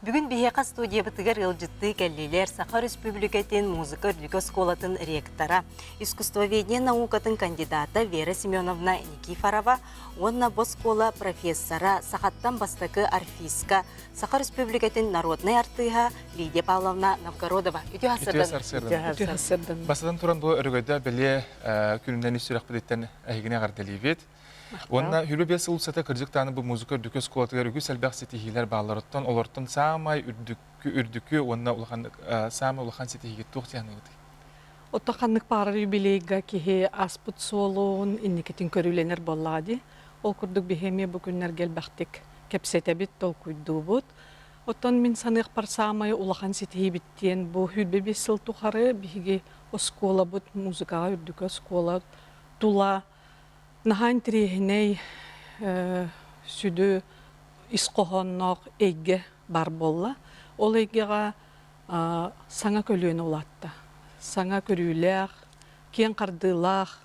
Бүгүн биһиэхэ студиябытыгар ыалдьыттыы кэллилэр Саха Өрөспүүбүлүкэтин музыка үрдүкү оскуолатын ректора, искусствоведение наукатын кандидата Вера Семеновна Никифорова уонна бу оскуола профессора, сахаттан бастакы арфистка, Саха Өрөспүүбүлүкэтин народнай артыыһа Лидия Павловна Новгородова. Үтүө сарсыардан. Үтүө сарсыардан. Бастатан туран бу өрөгөйдөөх бэлиэ күнүнэн ис сүрэхпититтэн эһигини эҕэрдэлиибит. Уонна 25 сыл устата кырдьык даҕаны бу музыка үрдүкү оскуолатыгар үгүс элбэх ситиһиилэр баалларыттан олортон саамай үрдүкү үрдүкү уонна улахан саамай улахан ситиһиигит туох дии саныыгытый? Отто ханнык баарар юбилейга киһи ааспыт суолун инникитин көрүүлэнэр буоллаҕа дии. Ол курдук биһи эмиэ бу күннэргэ элбэхтик кэпсэтэбит, толкуйдуубут. Оттон мин саныахпар саамай улахан ситиһиибит диэн бу 25 сыл тухары биһиги оскуолабыт музыкаҕа үрдүкү оскуола тула наһаа интэриэһинэй сүдү ис хоһоонноох эйгэ баар буолла. Ол эйгэҕэ саҥа көлүөнэ улаатта. Саҥа көрүүлээх, киэҥ хардыылаах,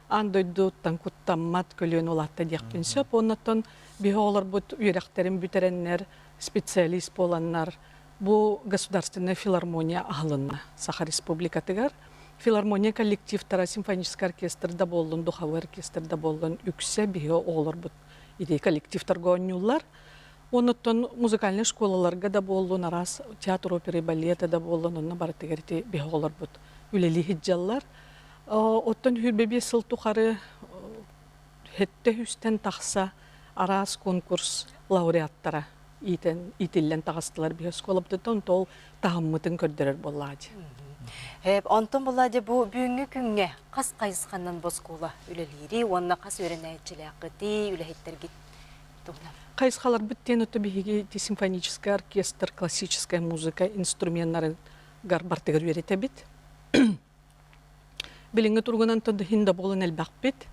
аан дойдуттан куттаммат көлүөнэ улаатта диэхпин сөп. Оннуттан биһи оҕолорбут үөрэхтэрин бүтэрэннэр, специалист буоланнар, бу государственная филармония аһылынна Саха Республикатыгар. Филармония коллективтара, симфонический оркестр да буоллун, духовой оркестр да буоллун, үксэ биһи оҕолорбут ити коллективтарга оонньууллар. Оннуттан музыкальнай школаларга да буоллун, араас театр оперы, балета да буоллун, онно барытыгар ити биһи оҕолорбут үлэлии сылдьаллар. Оттон 25 сыл тухары сэттэ үстэн тахса араас конкурс лауреаттара иитэн иитиллэн таҕыстылар биһи оскуолабытыттан ол таһыммытын көрдөрөр буоллаҕа дии. Онтон буоллаа дьэ бу бүгүҥҥү күҥҥэ хас хайысханан бу оскуола үлэлиири уонна хас үөрэнээччилээххитий, үлэһиттэргит туһунан? Хайысхаларбыт диэн ото биһиги симфоническай оркестр, классическая музыка инструменнарыгар бартыгар үөрэтэбит. Билиҥҥи туругунан иһин да буолан элбэхпит.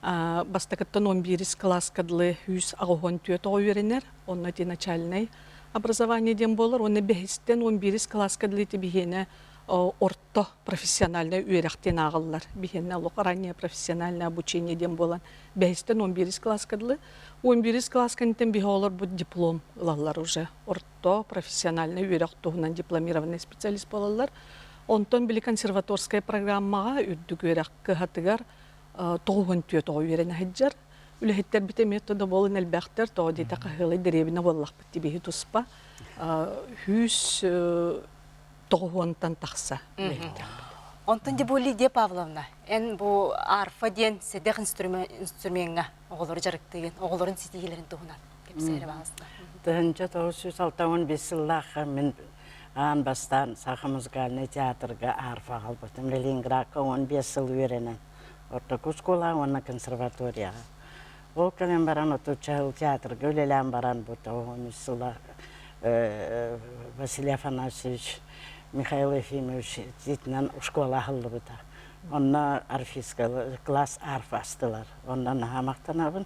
Бастакыттан 11 кылааска дылы 184 оҕо үөрэнэр. Онно ити начальнай образование диэн буолар. Уонна бэһистэн 11 кылааска дылы ити биһиэнэ орто профессиональнай үөрэх диэн ааҕыллар. Биһиэнэ олох раннее профессиональное обучение диэн буолан бэһистэн 11 кылааска дылы. 11 кылаас кэнниттэн биһи оҕолорбут диплом ылаллар уже. Орто профессиональнай үөрэх туһунан дипломированный специалист буолаллар. Онтон били консерваторскай программаҕа үрдүк үөрэх кыһатыгар 94 оҕо үөрэнэ сылдьар. Үлэһиттэрбит эмиэ да буолан элбэхтэр, тоҕо диэтэ хаһыалай дэриэбинэ буоллахпыт тибиһи туспа. Сүүс тоҕуһуонтан тахса үлэһиттээхпит. Онтон дьэ бу Лидия Павловна, эн бу арфа диэн сэдэх инструмеҥҥа оҕолору дьарыктыыгын, оҕолорун ситиһиилэрин туһунан кэпсээрэ баҕаста. 1965 сыллаахха мин Аан бастаан Саха музыкальнай театрга арфа аҕалбытым. Ленинградка 15 сыл үөрэнэн ортоку оскуолаҕа уонна консерваторияҕа. Ол кэлэн баран отучча сыл театрга үлэлээн баран бу 93 сыла Василий Афанасьевич Михаил Ефимович итинэн школа аһыллыбыта. Онно арфистка класс арфа астылар. Онно наһаа махтанабын.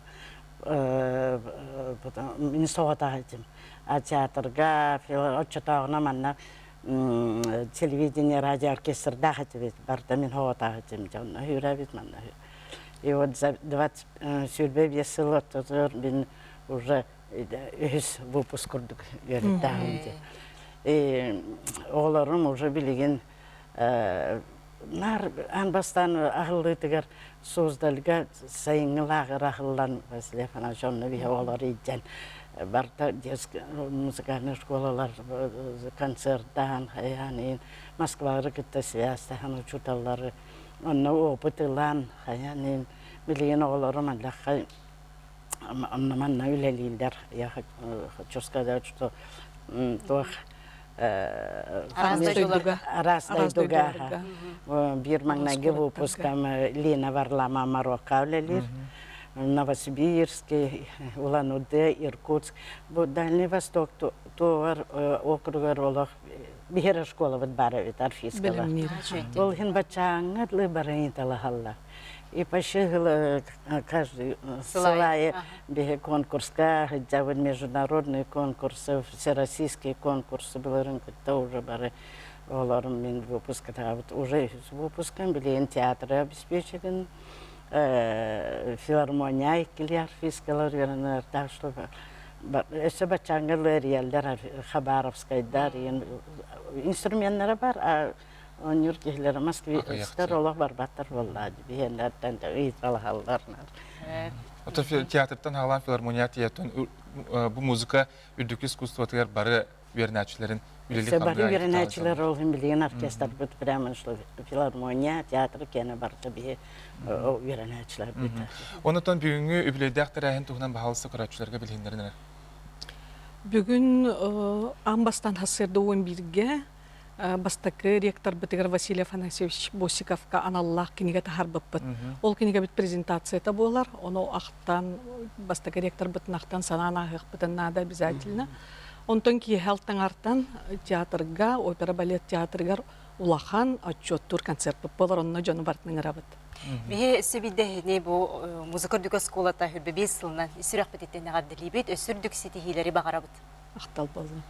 Мин соҕотох этим. Театрга, оччотооҕуна манна телевидение, радио оркестрдаах этибит. Барыта мин соҕотох этим. Дьонно үрэбит манна. И вот за 25 сыл ортотугар мин уже үһүс выпуск курдук үөрэттээҕим дии. И оҕолорум уже билигин Наар аан бастаан аһыллыытыгар Суздальга сайыҥҥы лааҕыр аһыллан Василий Афанасьевич онно биһи оҕолор илдьэн барыта детскай музыкальнай школалар концертаан хайаан иһин Москвалары кытта связьтаһан учууталлары онно опыт ылан хайаан иһин билигин оҕолорум аллаххай онно манна үлэлииллэр я хочу сказать что туох араас дойдуга биир маҥнайгы выпускам Лина Варлама Марокко үлэлиир Новосибирский, Улан-Удэ, Иркутск. Бу Дальний Восток туор округар олох биһиэр школабыт баар эбит арфискала. Ол иһин баччааҥҥа дылы баран талаһаллар. И почти каждый сылайы биһи конкурска сылдьабыт международные конкурсы, всероссийские конкурсы былырын кытта уже бары олорум мин выпускатаабыт уже с выпуском билигин театры обеспечен филармония иккили арфискалар үөрэнэр так что. Өссө баччааҥҥа лыарыйаллар Хабаровскайдар инструменнара бар, а оонньуур киһилэрэ москвичтар олох барбаттар буоллаа биһиэннэртэн ыйыталаһаллар. Ото театртан хаалаан филармония тиэтон бу музыка үрдүк искусствотыгар бары үөрэнээччилэрин үлэлии Бары үөрэнээччилэр ол иһин билигин оркестрбыт прямо филармония, театр киэнэ барыта биһи үөрэнээччилэрбит. Онотон бүгүҥҥү үбүлүөйдээх тэрээһин туһунан баһаалыста көрөөччүлэргэ билиһиннэрин эрэ. Бүгүн аан бастаан сарсыарда 11-гэ бастакы ректорбытыгар Василий Афанасьевич Босиковка аналлаах кинигэ таһаарбыппыт. Ол кинигэбит презентацията буолар. Ону ахтан, бастакы ректорбытын ахтан санаан ааһыахпытын наада обязательно. Онтон киэһэ алтаҥартан театрга, опера-балет театрыгар улахан отчуоттуур концертпыт буолар. Онно дьону барытын ыҥырабыт. Биһи сөбүйдэһини бу музыка үрдүк оскуолата 25 сылынан сүрэхпититтэн эҕэрдэлиибит, өссө үрдүк ситиһиилэри баҕарабыт. Махтал буоллун.